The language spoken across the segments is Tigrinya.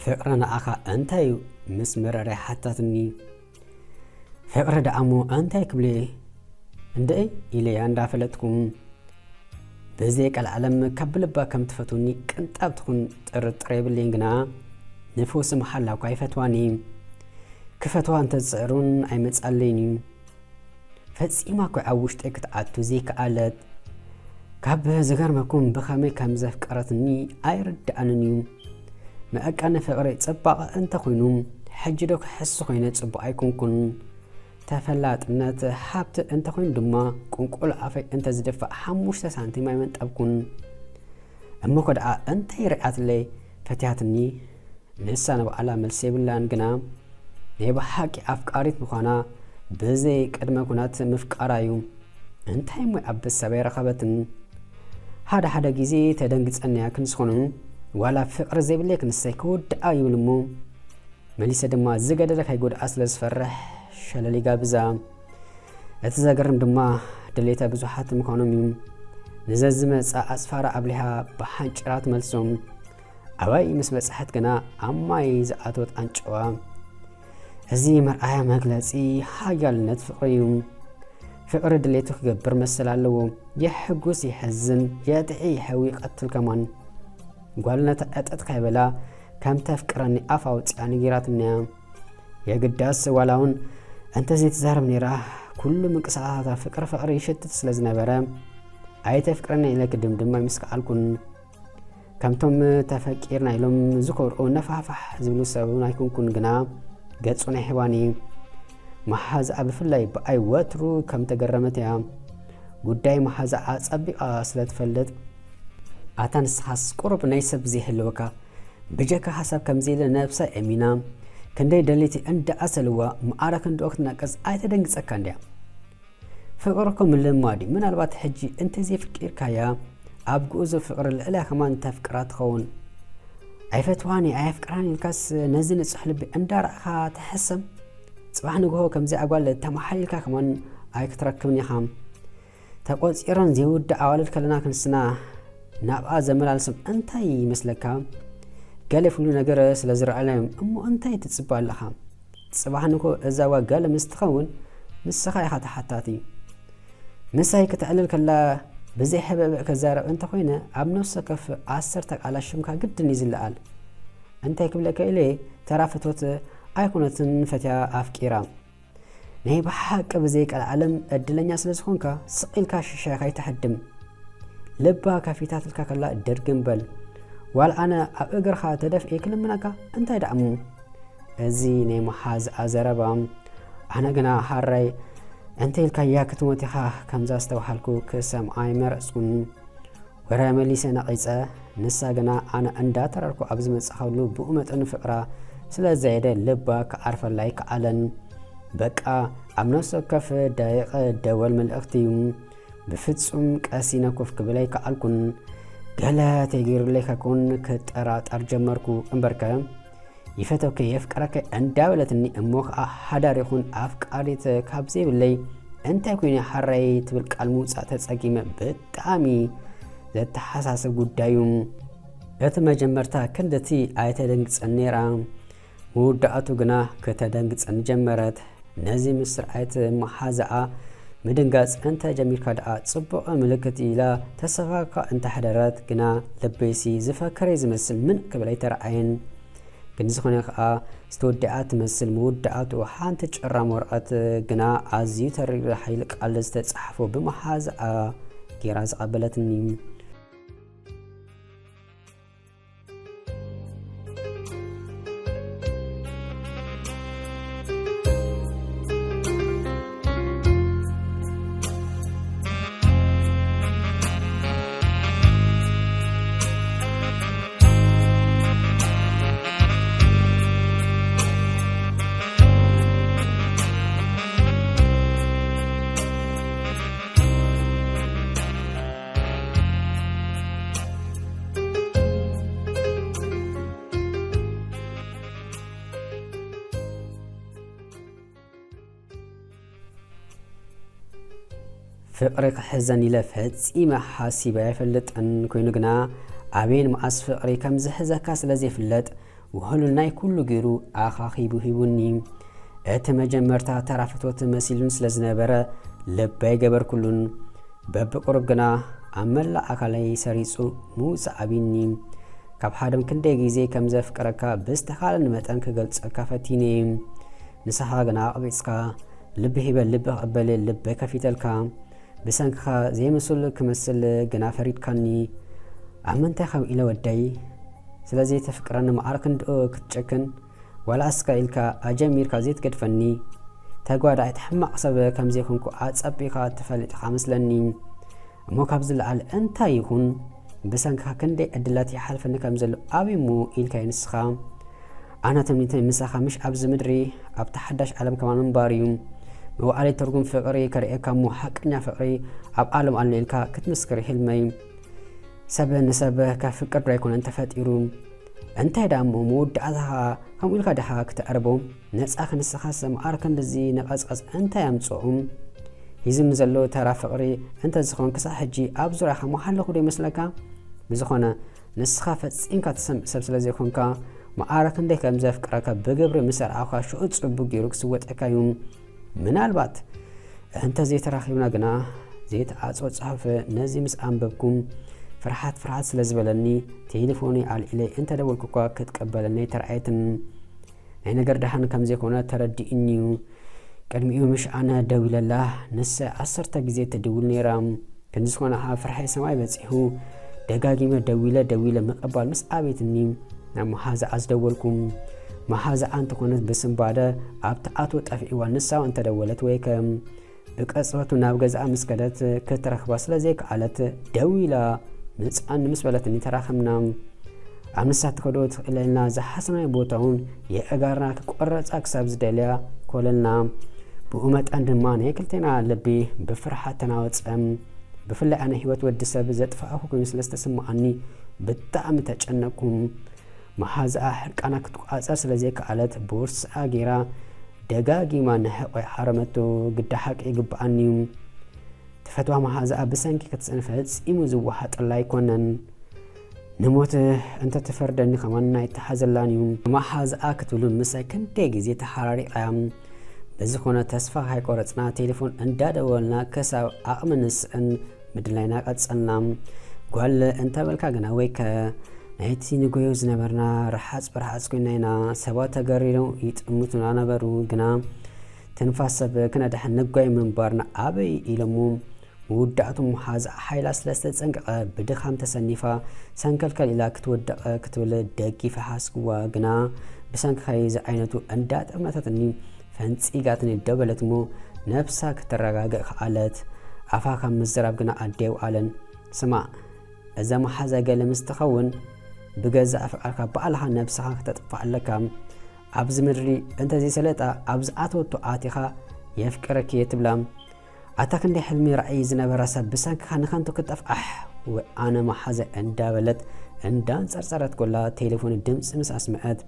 ፍቕሪ ንዓኻ እንታይ እዩ ምስ መረረይ ሓታትኒ። ፍቕሪ ደኣሞ እንታይ ክብልየ እንድዒ ኢለያ እንዳፈለጥኩ፣ ብዘይ ቀልዓለም ካብ ብልባ ከም ትፈትወኒ ቅንጣብ ትኹን ጥርጥር የብለይን። ግና ንፉስ መሓላ እኳ ኣይፈትዋን እዩ። ክፈትዋ እንተዝጽዕር እውን ኣይመጻለይን እዩ። ፈጺማ እኳ ኣብ ውሽጠይ ክትኣቱ ዘይከኣለት። ካብ ዝገርመኩም ብኸመይ ከም ዘፍቀረትኒ ኣይርድኣንን እዩ። መዐቀኒ ፍቕሪ ጽባቐ እንተኾይኑ፣ ሕጂ ዶ ክሕሱ ኮይነ ጽቡቕ ኣይኮንኩን። ተፈላጥነት ሃብቲ እንተኾይኑ ድማ፣ ቁንቁል ኣፈይ እንተዝድፋእ ሓሙሽተ ሳንቲም ኣይመንጠብኩን። እሞ ከ ደኣ እንታይ ርኣትለይ ፈትያትኒ? ንሳ ንባዕላ መልሲ የብላን። ግና ናይ ብሓቂ ኣፍቃሪት ምዃና ብዘይ ቅድመ ኩናት ምፍቃራ እዩ። እንታይ እሞ ኣብ በሳብ ኣይረኸበትን። ሓደ ሓደ ግዜ ተደንግጸኒ እያ። ክንስኾኑ ዋላ ፍቕሪ ዘይብለይ ክንሰይ ክውድኣ ይብል እሞ፣ መሊሰ ድማ ዝገደለ ከይጎድኣ ስለ ዝፈርሕ ሸለል ይጋብዛ። እቲ ዘገርም ድማ ድሌታ ብዙሓት ምዃኖም እዩ። ንዘዝመጻ ኣጽፋራ ኣብሊሃ ብሓንጭራ ትመልሶም። ኣባይ ምስ በጽሐት ግና ኣብ ማይ ዝኣተወት ኣንጭዋ። እዚ መርኣያ መግለጺ ሓያልነት ፍቕሪ እዩ። ፍቕሪ ድሌቱ ክገብር መሰል ኣለዎ። የሕጉስ፣ የሕዝን፣ የጥዒ፣ ይሕዊ፣ ይቐትል ከማን። ጓል ነታ ዕጥጥ ከይበላ ከም ተፍቅረኒ ኣፍ ኣውጺኣ ነጊራትኒ እያ። የግዳስ ዋላ እውን እንተዘይትዛረብ ነይራ፣ ኩሉ ምንቅስቓሳታ ፍቕሪ ፍቕሪ ይሸትት ስለ ዝነበረ፣ ኣይተፍቅረኒ ኢለ ክድምድም ኣይምስከኣልኩን። ከምቶም ተፈቂርና ኢሎም ዝኮርኡ ነፋሕፋሕ ዝብሉ ሰብ እውን ኣይኮንኩን። ግና ገጹ ናይ ሄዋን እዩ። መሓዛኣ ብፍላይ ብኣይ ወትሩ ከም ተገረመት እያ። ጉዳይ መሓዛኣ ጸቢቓ ስለ ትፈልጥ፣ ኣታ ንስኻስ ቁሩብ ናይ ሰብ ዘይህልወካ፣ ብጀካ ሓሳብ ከም ዘየለ ነብሳ እሚና፣ ክንደይ ደለይቲ እንዳኣሰልዋ፣ መዓረ ክንድኦ ክትነቅጽ ኣይተደንግጸካ እንድያ። ፍቕሪ እኮ ምልማድ እዩ። ምናልባት ሕጂ እንተዘይፍቂርካያ፣ ኣብ ግኡዞ ፍቕሪ ልዕሊያ ከማን ተፍቅራ ትኸውን። ኣይፈትዋን እየ፣ ኣየፍቅራን ኢልካስ ነዚ ንጹሕ ልቢ እንዳረኣኻ ትሕሰም። ጽባሕ ንግሆ ከምዚኣ ጓል ተማሓሊልካ ከማን ኣይክትረክብን ኢኻ። ተቖጺረን ዘይውዳእ ኣዋልድ ከለና ክንስና ናብኣ ዘመላልሶም እንታይ ይመስለካ? ገለ ፍሉይ ነገር ስለ ዝረኣናዮም እሞ እንታይ ትጽበ ኣለኻ? ጽባሕ ንግሆ እዛ ጓል ምስ ትኸውን ንስኻ ኢኻ ተሓታቲ። ምሳይ ክተዕልል ከላ ብዘይ ሕብእብእ ክዛረብ እንተኾይነ፣ ኣብ ነፍሲ ወከፍ ዓሰርተ ቃላት ሽምካ ግድን እዩ ዝለዓል። እንታይ ክብለካ ኢለ፣ ተራ ፍትወት ኣይኮነትን ፈትያ ኣፍቂራ። ናይ ብሓቂ ብዘይ ቀልዓለም ዕድለኛ ስለ ዝኾንካ፣ ስቕ ኢልካ ሽሻይካ ኣይትሃድም። ልባ ከፊታትልካ ከላ ድርግም በል። ዋላ ኣነ ኣብ እግርኻ ተደፍኤ ክልምነካ እንታይ ደኣ እሞ? እዚ ናይ መሓዝኣ ዘረባ፣ ኣነ ግና ሃራይ እንተ ኢልካያ ክትሞት ኢኻ ከምዛ ዝተባሃልኩ ክሰምዓ ኣይመረጽኩን። ወረ መሊሰ ነቒጸ። ንሳ ግና ኣነ እንዳተረርኩ ኣብ ዝመጻኸሉ ብኡ መጠን ፍቕራ ስለ ዘየደ ልባ ክዓርፈላ ኣይከኣለን። በቃ ኣብ ነፍሲ ወከፍ ደቂቕ ደወል መልእኽቲ እዩ። ብፍጹም ቀሲነ ኮፍ ክብል ኣይከኣልኩን። ገለ ተገይሩለይ ከኮን ክጠራጠር ጀመርኩ። እምበርከ ይፈተውከ የፍቅረከ እንዳበለትኒ እሞ ኸኣ ሓዳር ይኹን ኣፍቃሪት ካብ ዘይብለይ እንታይ ኮይነ ሓራይ ትብል ቃል ምውጻእ ተጸጊመ ብጣዕሚ ዘተሓሳስብ ጉዳይ እዩ። እቲ መጀመርታ ክንድቲ ኣይተደንግጸን ነይራ፣ መወዳእቱ ግና ከተደንግጸኒ ጀመረት። ነዚ ምስ ረኣየት መሓዛኣ ምድንጋጽ እንተ ጀሚርካ ደኣ ጽቡቕ ምልክት ኢላ ተሰፋካ እንተ ሓደረት ግና ልበይሲ ዝፈከረይ ዝመስል ምንእ ክብል ኣይተረኣየን። ግን ዝኾነ ከኣ ዝተወድኣ ትመስል መወዳእትኡ ሓንቲ ጭራም ወረቐት ግና ኣዝዩ ተሪር ሓይሊ ቃል ዝተጻሕፎ ብመሓዛኣ ጌራ ዝቐበለትኒ። ፍቕሪ ክሕዘን ኢለ ፈጺመ ሓሲበ ኣይፈልጥን። ኮይኑ ግና ኣበይን መዓስ ፍቕሪ ከም ዝሕዘካ ስለ ዘይፍለጥ፣ ውህሉል ናይ ኩሉ ገይሩ ኣኻኺቡ ሂቡኒ። እቲ መጀመርታ ተራ ፍትወት መሲሉን ስለ ዝነበረ ልበይ ገበርኩሉን። በብቁሩብ ግና ኣብ መላእ ኣካለይ ሰሪጹ ምውጻእ ኣቢኒ። ካብ ሓደም ክንደይ ግዜ ከም ዘፍቅረካ ብዝተኻእለኒ መጠን ክገልጸልካ ፈቲነ። ንስኻ ግና ኣቕቢጽካ፣ ልቢ ሂበ ልቢ ክቕበል ልበይ ከፊተልካ። ብሰንክኻ ዘይምስሉል ክመስል ግና ፈሪድካኒ። ኣብ ምንታይ ከም ኢለ ወደይ? ስለ ዘይተፍቅረኒ መዓር ክንድኡ ክትጨክን? ዋላ እስከ ኢልካ ኣጀሚርካ ዘይትገድፈኒ? ተጓዳኢት ሕማቕ ሰብ ከም ዘይኮንኩ ኣጸቢኻ ትፈልጥ ኢኻ መስለኒ። እሞ ካብዚ ለዓል እንታይ ይኹን? ብሰንክኻ ክንደይ ዕድላት ይሓልፈኒ ከም ዘሎ ኣበይ እሞ ኢልካዮ ንስኻ? ኣነ ትምኒተይ ምሳኻ ምሽ ኣብዚ ምድሪ ኣብቲ ሓዳሽ ዓለም ከማን ምንባር እዩ። መዋዕለይ ትርጉም ፍቕሪ ከርእየካ እሞ ሓቀኛ ፍቕሪ ኣብ ዓለም ኣሎ ኢልካ ክትምስክር ህልመይ። ሰብ ንሰብ ከፍቅር ዶ ኣይኮነን ተፈጢሩ? እንታይ ደኣ እሞ መወዳእታኻ ከምኡ ኢልካ ዲኻ ክተዕርቦ? ነጻ ክንስኻስ መዓር ክንድዚ ንቐጽቐጽ እንታይ ኣምጽኦም? ሂዝኒ ዘሎ ተራ ፍቕሪ እንተዝኾን ክሳዕ ሕጂ ኣብ ዙርያኻ ምሓለኹ ዶ ይመስለካ? ብዝኾነ ንስኻ ፈጺምካ ትሰምዕ ሰብ ስለ ዘይኮንካ፣ መዓረ ክንደይ ከም ዘፍቅረካ ብግብሪ ምስ ኣርኣኻ ሽዑ ጽቡቕ ገይሩ ክስወጠካ እዩ። ምናልባት እንተ ዘይተራኺብና ግና ዘይተዓጽወ ጽሑፍ ነዚ ምስ ኣንበብኩ ፍርሓት ፍርሓት ስለ ዝበለኒ ቴሌፎነይ ኣልዒለ እንተ ደወልኩ እኳ ክትቀበለኒ ኣይተራእየትን። ናይ ነገር ደሓን ከም ዘይኮነ ተረዲኡኒ እዩ። ቅድሚኡ ምሽ ኣነ ደዊለላ ንሰ ዓሰርተ ግዜ ትድውል ነይራ። ክንዲ ዝኾነ ኸዓ ፍርሐይ ሰማይ በጺሑ። ደጋጊመ ደዊለ ደዊለ ምቕባል ምስ ኣበየትኒ ናብ መሓዛኣ ዝደወልኩ። መሓዛኣ እንተኾነት ብስንባደ ኣብቲ ኣቶ ጠፊእዋ ንሳ እውን እንተደወለት ወይከ ብቅጽበቱ ናብ ገዛኣ ምስ ከደት ክትረኽባ ስለ ዘይከኣለት ደዊላ ምጻኒ ምስ በለትኒ ተራኸብና። ኣብ ንሳ ትኸዶ ትኽእለልና ዝሓሰናዮ ቦታ እውን የእጋርና ክቆረጻ ክሳብ ዝደልያ ኮለልና። ብኡ መጠን ድማ ናይ ክልቴና ልቢ ብፍርሓት ተናወጸ። ብፍላይ ኣነ ህይወት ወዲ ሰብ ዘጥፋእኹ ኮይኑ ስለ ዝተሰማዓኒ ብጣዕሚ ተጨነቅኩ። መሓዛኣ ሕርቃና ክትቋጸር ስለ ዘይከኣለት ቦርስኣ ገይራ ደጋጊማ ንሕቆይ ሓረመቶ። ግዳ ሓቂ ይግብኣኒ እዩ። ትፈትዋ መሓዛኣ ብሰንኪ ክትጽዕን ፈጺሙ ዝወሓጠላ ኣይኮነን። ንሞት እንተትፈርደኒ ከማን ኣይተሓዘላን እዩ። መሓዛኣ ክትብሉ ምሳይ ክንደይ ግዜ ተሓራሪቓ እያ። ብዝኾነ ተስፋ ካይቆረጽና ቴሌፎን እንዳደወልና ክሳብ ዓቕሚ ንስእን ምድላይና ቀጸልና። ጓል እንተበልካ ግና ወይከ ናይቲ ንጎዮ ዝነበርና ረሓጽ ብረሓጽ ኮይና ኢና። ሰባት ተገሪሮም ይጥምቱና ነበሩ፣ ግና ትንፋስ ሰብ ክነድሕን ንጓይ ምንባርና ኣበይ ኢሎሞ። መወዳእቱ መሓዛኣ ሓይላ ስለ ዝተጸንቀቐ ብድኻም ተሰኒፋ ሰንከልከል ኢላ ክትወድቕ ክትብል ደጊፈ ሓዝክዋ፣ ግና ብሰንኪ ዝዓይነቱ እንዳጠመተትኒ ፈንጺጋትኒ ደው በለት እሞ ነብሳ ክትረጋግእ ከኣለት። ኣፋ ካብ ምዝራብ ግና ኣደ ኣይውዓለን። ስማዕ፣ እዛ መሓዛ ገለ ምስ ትኸውን ብገዛእ ፍቃድካ ባዕልኻ ነብስኻ ክተጥፍእ ኣለካ። ኣብዚ ምድሪ እንተዘይሰለጣ ኣብ ዝኣተወቶ ኣቲኻ የፍቅረኪ እየ ትብላ። ኣታ ክንደይ ሕልሚ ራእይ ዝነበራ ሰብ ብሰንክኻ ንኸንቱ ክትጠፍእ። ኣሕ፣ ወይ ኣነ መሓዛይ እንዳበለት እንዳንጸርጸረት ኮላ ቴሌፎን ድምጺ ምስ ኣስምዐት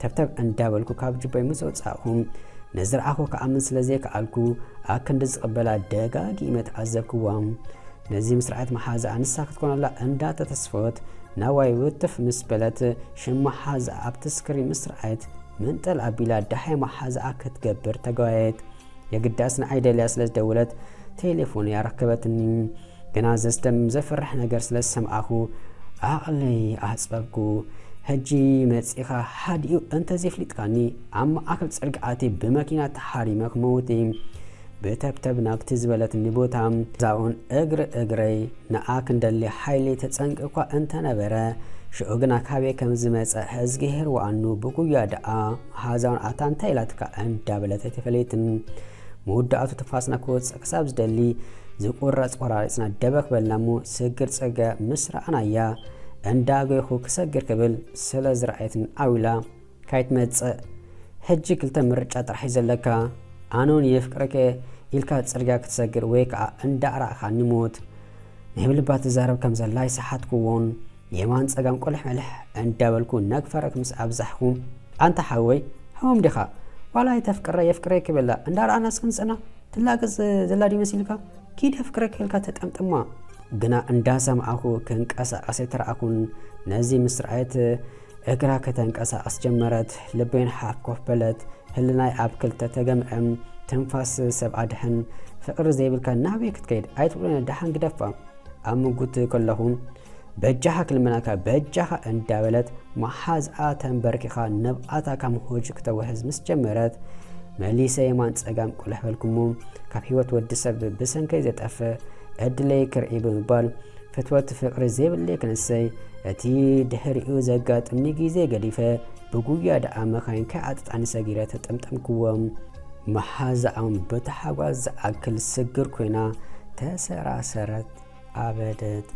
ተብተብ እንዳበልኩ ካብ ጅባይ ምስ ወጻእኹ ንዝረኣኹ ክኣምን ስለ ዘይከኣልኩ ኣክንዲ ዝቕበላ ደጋጊመ ተዓዘብክዋ። ነዚ ምስ ረኣየት መሓዛኣ ንሳ ክትኮነላ እንዳተተስፈወት ናባይ ውትፍ ምስ በለት ሽም መሓዛኣ ኣብቲ ስክሪን ምስ ረኣየት ምንጠል ኣቢላ ደሃይ መሓዛኣ ክትገብር ተጓየት። የግዳስ ንዓይ ደልያ ስለ ዝደወለት ቴሌፎነይ ኣረከበትኒ። ግና ዘስደምም ዘፍርሕ ነገር ስለ ዝሰማዕኹ ዓቕለይ ኣሕጸብኩ። ሕጂ መጺኻ ሓዲኡ እንተዘይፍሊጥካኒ ኣብ መኣከል ጽርግያ ኣትየ ብመኪና ተሓሪመ ክመውት እየ። ብተብተብ ናብቲ ዝበለትኒ ቦታ ዛኡን እግሪ እግረይ ንዓ ክንደሊ ሓይሊ ተጸንቂ እኳ እንተነበረ ሽዑ ግና ካበይ ከም ዝመጸ እዝግሄር ወኣኑ ብጉያ ደኣ መሓዛውን ኣታ እንታይ ኢላትካ እንዳበለት ኣይተፈለየትን። መወዳእቱ ትንፋስና ክወጽእ ክሳብ ዝደሊ ዝቁረጽ ቆራሪጽና ደበኽ በልና እሞ ስግር ጽርግያ ምስ ረኣናያ እንዳጎይኹ ክሰግር ክብል ስለ ዝረኣየትን ዓው ኢላ ካይትመጽእ። ሕጂ ክልተ ምርጫ ጥራሕ እዩ ዘለካ። ኣነ እውን የፍቅረከ ኢልካ ጽርግያ ክትሰግር ወይ ከዓ እንዳኣራእኻኒ ሞት። ናይ ብልባ ትዛረብ ከም ዘላ ኣይሰሓትኩዎን። የማን ጸጋም ቁልሕ መልሕ እንዳበልኩ ነግፈረክ ምስ ኣብዛሕኹ ኣንታ ሓወይ ሓዎም ዲኻ? ዋላ ኣይተፍቅረ የፍቅረ ክበላ እንዳረኣና እስኪ ንጽና ትላገጽ ዘላ ድዩ መሲልካ? ኪድ የፍቅረክ ኢልካ ተጠምጥማ። ግና እንዳሰማዕኹ ክንቀሳቐስ ኣይተረኣኹን። ነዚ ምስ ረኣየት እግራ ከተንቀሳቐስ ጀመረት። ልበይን ሓፍ ኮፍ በለት። ህልናይ ኣብ ክልተ ተገምዐ። ትንፋስ ሰብ ኣድሕን። ፍቕሪ ዘይብልካ ናበይ ክትከይድ? ኣይትብሎኒ ደሓን ግደፋ። ኣብ ምጉት ከለኹ በጃኻ ክልምናካ በጃኻ እንዳበለት መሓዝኣ ተንበርኪኻ ነብኣታ ካብ ምሆጅ ክተውሕዝ ምስ ጀመረት መሊሰ የማን ጸጋም ቁልሕ በልኩሞ። ካብ ህይወት ወዲ ሰብ ብሰንከይ ዘጠፍእ ዕድለይ ክርኢ ብምባል ፍትወት ፍቕሪ ዘይብለይ ክንሰይ እቲ ድሕሪኡ ዘጋጥምኒ ግዜ ገዲፈ ብጉያ ደኣ መኻይን ከይዓጥጣኒ ሰጊረ ተጠምጠምክዎም። መሓዛኦም ብታሓጓስ ዝኣክል ስግር ኮይና ተሰራሰረት ኣበደት።